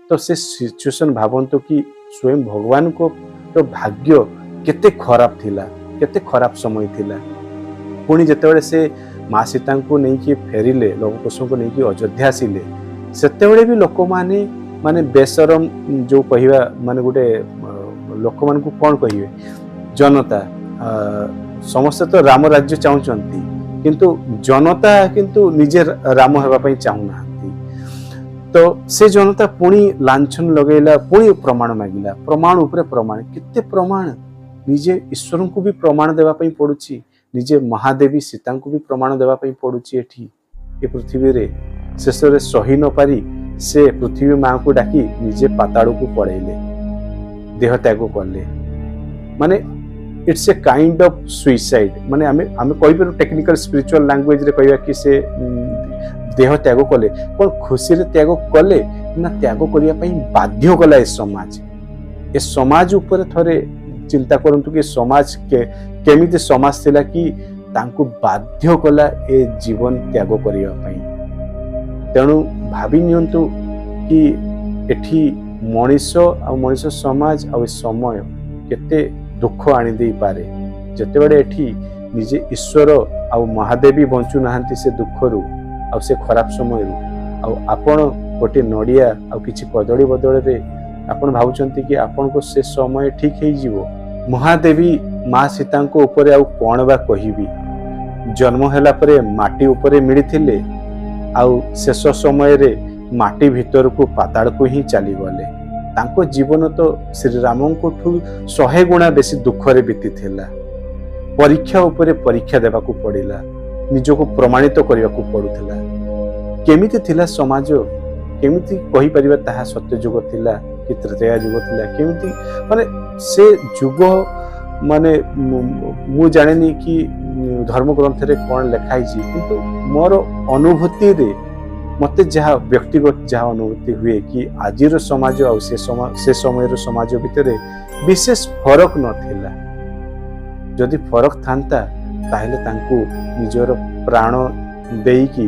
ତ ସେ ସିଚୁଏସନ ଭାବନ୍ତୁ କି ସ୍ୱୟଂ ଭଗବାନଙ୍କ ଭାଗ୍ୟ କେତେ ଖରାପ ଥିଲା, କେତେ ଖରାପ ସମୟ ଥିଲା। ପୁଣି ଯେତେବେଳେ ସେ ମା ସୀତାଙ୍କୁ ନେଇକି ଫେରିଲେ, ଲବକୁଶଙ୍କୁ ନେଇକି ଅଯୋଧ୍ୟା ଆସିଲେ, ସେତେବେଳେ ବି ଲୋକମାନେ ମାନେ ବେସରମ ଯୋଉ କହିବା, ମାନେ ଗୋଟେ ଲୋକମାନଙ୍କୁ କ'ଣ କହିବେ, ଜନତା ସମସ୍ତେ ତ ରାମ ରାଜ୍ୟ ଚାହୁଁଛନ୍ତି, କିନ୍ତୁ ଜନତା କିନ୍ତୁ ନିଜେ ରାମ ହେବା ପାଇଁ ଚାହୁଁନାହାନ୍ତି। ତ ସେ ଜନତା ପୁଣି ଲାଞ୍ଛନ ଲଗେଇଲା, ପୁଣି ପ୍ରମାଣ ମାଗିଲା, ପ୍ରମାଣ ଉପରେ ପ୍ରମାଣ, କେତେ ପ୍ରମାଣ। ନିଜେ ଈଶ୍ୱରଙ୍କୁ ବି ପ୍ରମାଣ ଦେବା ପାଇଁ ପଡୁଛି, ନିଜେ ମହାଦେବୀ ସୀତାଙ୍କୁ ବି ପ୍ରମାଣ ଦେବା ପାଇଁ ପଡୁଛି ଏଠି ଏ ପୃଥିବୀରେ। ଶେଷରେ ସହି ନ ପାରି ସେ ପୃଥିବୀ ମାଙ୍କୁ ଡାକି ନିଜେ ପାତାଳକୁ ପଳେଇଲେ, ଦେହ ତ୍ୟାଗ କଲେ। ମାନେ it's a kind of suicide। ମାନେ ଆମେ କହିପାରୁ, ଟେକ୍ନିକାଲ ସ୍ପିରିଚୁଆଲ ଲାଙ୍ଗୁଏଜରେ କହିବା କି ସେ ଦେହ ତ୍ୟାଗ କଲେ। କ'ଣ ଖୁସିରେ ତ୍ୟାଗ କଲେ ନା ତ୍ୟାଗ କରିବା ପାଇଁ ବାଧ୍ୟ କଲା ଏ ସମାଜ? ଏ ସମାଜ ଉପରେ ଥରେ ଚିନ୍ତା କରନ୍ତୁ କି ସମାଜ କେମିତି ସମାଜ ଥିଲା କି ତାଙ୍କୁ ବାଧ୍ୟ କଲା ଏ ଜୀବନ ତ୍ୟାଗ କରିବା ପାଇଁ। ତେଣୁ ଭାବି ନିଅନ୍ତୁ କି ଏଠି ମଣିଷ ଆଉ ମଣିଷ ସମାଜ ଆଉ ଏ ସମୟ କେତେ ଦୁଃଖ ଆଣିଦେଇପାରେ, ଯେତେବେଳେ ଏଠି ନିଜେ ଈଶ୍ୱର ଆଉ ମହାଦେବୀ ବଞ୍ଚୁନାହାନ୍ତି ସେ ଦୁଃଖରୁ ଆଉ ସେ ଖରାପ ସମୟରୁ, ଆଉ ଆପଣ ଗୋଟିଏ ନଡ଼ିଆ ଆଉ କିଛି କଦଳୀ ବଦଳରେ ଆପଣ ଭାବୁଛନ୍ତି କି ଆପଣଙ୍କ ସେ ସମୟ ଠିକ ହେଇଯିବ। ମହାଦେବୀ ମା ସୀତାଙ୍କ ଉପରେ ଆଉ କ'ଣ ବା କହିବି? ଜନ୍ମ ହେଲା ପରେ ମାଟି ଉପରେ ମିଳିଥିଲେ ଆଉ ଶେଷ ସମୟରେ ମାଟି ଭିତରକୁ ପାତାଳକୁ ହିଁ ଚାଲିଗଲେ। ତାଙ୍କ ଜୀବନ ତ ଶ୍ରୀରାମଙ୍କଠୁ 100 ଗୁଣା ବେଶୀ ଦୁଃଖରେ ବିତିଥିଲା। ପରୀକ୍ଷା ଉପରେ ପରୀକ୍ଷା ଦେବାକୁ ପଡ଼ିଲା, ନିଜକୁ ପ୍ରମାଣିତ କରିବାକୁ ପଡୁଥିଲା। କେମିତି ଥିଲା ସମାଜ, କେମିତି କହିପାରିବା ତାହା ସତ୍ୟ ଯୁଗ ଥିଲା କି ତ୍ରେତୟା ଯୁଗ ଥିଲା? କେମିତି ମାନେ ସେ ଯୁଗ, ମାନେ ମୁଁ ଜାଣେନି କି ଧର୍ମଗ୍ରନ୍ଥରେ କ'ଣ ଲେଖା ହେଇଛି, କିନ୍ତୁ ମୋର ଅନୁଭୂତିରେ ମତେ ଯାହା ବ୍ୟକ୍ତିଗତ ଯାହା ଅନୁଭୂତି ହୁଏ କି ଆଜିର ସମାଜ ଆଉ ସେ ସମୟର ସମାଜ ଭିତରେ ବିଶେଷ ଫରକ ନଥିଲା। ଯଦି ଫରକ ଥାନ୍ତା, ତାହେଲେ ତାଙ୍କୁ ନିଜର ପ୍ରାଣ ଦେଇକି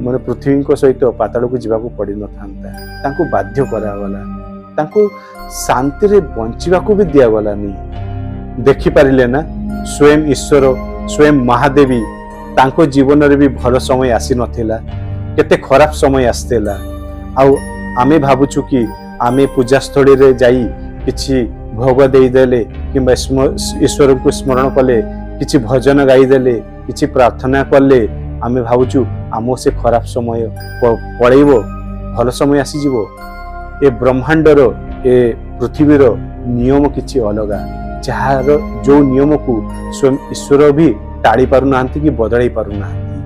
ମାନେ ପୃଥିବୀଙ୍କ ସହିତ ପାତାଳକୁ ଯିବାକୁ ପଡ଼ିନଥାନ୍ତା। ତାଙ୍କୁ ବାଧ୍ୟ କରାଗଲା, ତାଙ୍କୁ ଶାନ୍ତିରେ ବଞ୍ଚିବାକୁ ବି ଦିଆଗଲାନି। ଦେଖିପାରିଲେ ନା, ସ୍ୱୟଂ ଈଶ୍ୱର, ସ୍ୱୟଂ ମହାଦେବୀ, ତାଙ୍କ ଜୀବନରେ ବି ଭଲ ସମୟ ଆସିନଥିଲା, କେତେ ଖରାପ ସମୟ ଆସିଥିଲା। ଆଉ ଆମେ ଭାବୁଛୁ କି ଆମେ ପୂଜାସ୍ଥଳୀରେ ଯାଇ କିଛି ଭୋଗ ଦେଇଦେଲେ କିମ୍ବା ଈଶ୍ୱରଙ୍କୁ ସ୍ମରଣ କଲେ, କିଛି ଭଜନ ଗାଇଦେଲେ, କିଛି ପ୍ରାର୍ଥନା କଲେ, ଆମେ ଭାବୁଛୁ ଆମ ସେ ଖରାପ ସମୟ ପଳେଇବ, ଭଲ ସମୟ ଆସିଯିବ। ଏ ବ୍ରହ୍ମାଣ୍ଡର, ଏ ପୃଥିବୀର ନିୟମ କିଛି ଅଲଗା, ଯାହାର ଯୋଉ ନିୟମକୁ ସ୍ୱୟଂ ଈଶ୍ୱର ବି ଟାଳି ପାରୁନାହାନ୍ତି କି ବଦଳାଇ ପାରୁନାହାନ୍ତି।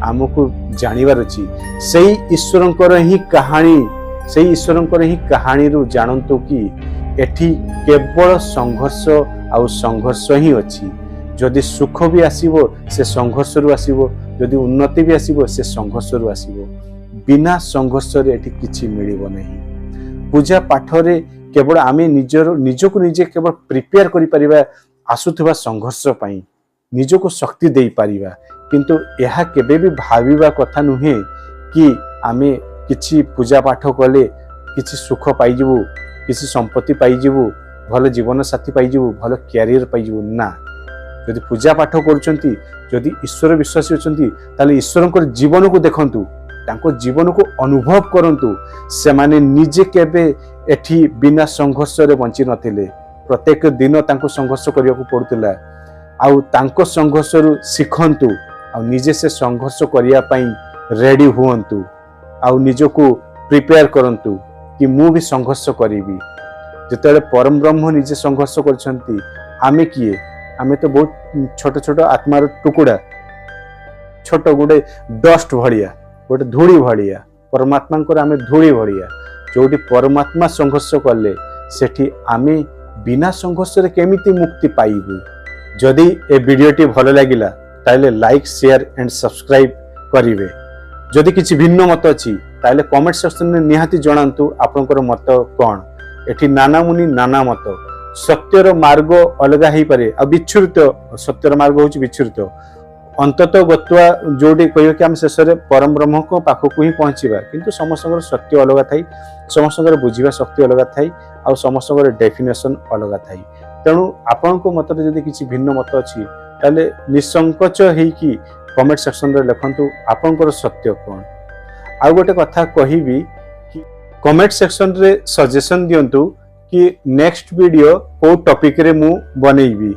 ଆମକୁ ଜାଣିବାର ଅଛି ସେଇ ଈଶ୍ୱରଙ୍କର ହିଁ କାହାଣୀ। ସେଇ ଈଶ୍ୱରଙ୍କର ହିଁ କାହାଣୀରୁ ଜାଣନ୍ତୁ କି ଏଠି କେବଳ ସଂଘର୍ଷ ଆଉ ସଂଘର୍ଷ ହିଁ ଅଛି। ଯଦି ସୁଖ ବି ଆସିବ, ସେ ସଂଘର୍ଷରୁ ଆସିବ। ଯଦି ଉନ୍ନତି ବି ଆସିବ, ସେ ସଂଘର୍ଷରୁ ଆସିବ। ବିନା ସଂଘର୍ଷରେ ଏଠି କିଛି ମିଳିବ ନାହିଁ। ପୂଜା ପାଠରେ କେବଳ ଆମେ ନିଜର ନିଜକୁ ନିଜେ କେବଳ ପ୍ରିପେୟାର କରିପାରିବା, ଆସୁଥିବା ସଂଘର୍ଷ ପାଇଁ ନିଜକୁ ଶକ୍ତି ଦେଇପାରିବା। କିନ୍ତୁ ଏହା କେବେ ବି ଭାବିବା କଥା ନୁହେଁ କି ଆମେ କିଛି ପୂଜା ପାଠ କଲେ କିଛି ସୁଖ ପାଇଯିବୁ, କିଛି ସମ୍ପତ୍ତି ପାଇଯିବୁ, ଭଲ ଜୀବନ ସାଥୀ ପାଇଯିବୁ, ଭଲ କ୍ୟାରିୟର ପାଇଯିବୁ। ନା, ଯଦି ପୂଜା ପାଠ କରୁଛନ୍ତି, ଯଦି ଈଶ୍ୱର ବିଶ୍ୱାସୀ ଅଛନ୍ତି, ତାହେଲେ ଈଶ୍ୱରଙ୍କର ଜୀବନକୁ ଦେଖନ୍ତୁ, ତାଙ୍କ ଜୀବନକୁ ଅନୁଭବ କରନ୍ତୁ। ସେମାନେ ନିଜେ କେବେ ଏଠି ବିନା ସଂଘର୍ଷରେ ବଞ୍ଚି ନଥିଲେ। ପ୍ରତ୍ୟେକ ଦିନ ତାଙ୍କୁ ସଂଘର୍ଷ କରିବାକୁ ପଡୁଥିଲା। ଆଉ ତାଙ୍କ ସଂଘର୍ଷରୁ ଶିଖନ୍ତୁ ଆଉ ନିଜେ ସେ ସଂଘର୍ଷ କରିବା ପାଇଁ ରେଡି ହୁଅନ୍ତୁ ଆଉ ନିଜକୁ ପ୍ରିପେୟାର କରନ୍ତୁ କି ମୁଁ ବି ସଂଘର୍ଷ କରିବି। ଯେତେବେଳେ ପରମ ବ୍ରହ୍ମ ନିଜେ ସଂଘର୍ଷ କରିଛନ୍ତି, ଆମେ କିଏ? ଆମେ ତ ବହୁତ ଛୋଟ ଛୋଟ ଆତ୍ମାର ଟୁକୁଡ଼ା, ଛୋଟ ଗୋଟେ ଡଷ୍ଟ ଭଳିଆ, ଗୋଟେ ଧୂଳି ଭଳିଆ। ପରମାତ୍ମାଙ୍କର ଆମେ ଧୂଳି ଭଳିଆ। ଯୋଉଠି ପରମାତ୍ମା ସଂଘର୍ଷ କଲେ, ସେଠି ଆମେ ବିନା ସଂଘର୍ଷରେ କେମିତି ମୁକ୍ତି ପାଇବୁ? ଯଦି ଏ ଭିଡ଼ିଓଟି ଭଲ ଲାଗିଲା, ତାହେଲେ ଲାଇକ୍, ସେୟାର ଆଣ୍ଡ ସବସ୍କ୍ରାଇବ କରିବେ। ଯଦି କିଛି ଭିନ୍ନ ମତ ଅଛି, ତାହେଲେ କମେଣ୍ଟ ସେକ୍ସନରେ ନିହାତି ଜଣାନ୍ତୁ ଆପଣଙ୍କର ମତ କ'ଣ। ଏଠି ନାନା ମୁନି ନାନା ମତ। ସତ୍ୟର ମାର୍ଗ ଅଲଗା ହେଇପାରେ ଆଉ ବିଚ୍ଛୁରିତ, ସତ୍ୟର ମାର୍ଗ ହେଉଛି ବିଚ୍ଛୁରିତ। ଅନ୍ତତଃ ଗତ୍ୱା ଯୋଉଠି କହିବେ କି ଆମେ ଶେଷରେ ପରମ ବ୍ରହ୍ମଙ୍କ ପାଖକୁ ହିଁ ପହଞ୍ଚିବା। କିନ୍ତୁ ସମସ୍ତଙ୍କର ସତ୍ୟ ଅଲଗା ଥାଏ, ସମସ୍ତଙ୍କର ବୁଝିବା ଶକ୍ତି ଅଲଗା ଥାଏ ଆଉ ସମସ୍ତଙ୍କର ଡେଫିନେସନ ଅଲଗା ଥାଏ। ତେଣୁ ଆପଣଙ୍କ ମତରେ ଯଦି କିଛି ଭିନ୍ନ ମତ ଅଛି, ତାହେଲେ ନିଃସଙ୍କୋଚ ହେଇକି କମେଣ୍ଟ ସେକ୍ସନରେ ଲେଖନ୍ତୁ ଆପଣଙ୍କର ସତ୍ୟ କ'ଣ। ଆଉ ଗୋଟେ କଥା କହିବି କି କମେଣ୍ଟ ସେକ୍ସନରେ ସଜେସନ ଦିଅନ୍ତୁ କି ନେକ୍ସଟ ଭିଡ଼ିଓ କୋଉ ଟପିକରେ ମୁଁ ବନେଇବି।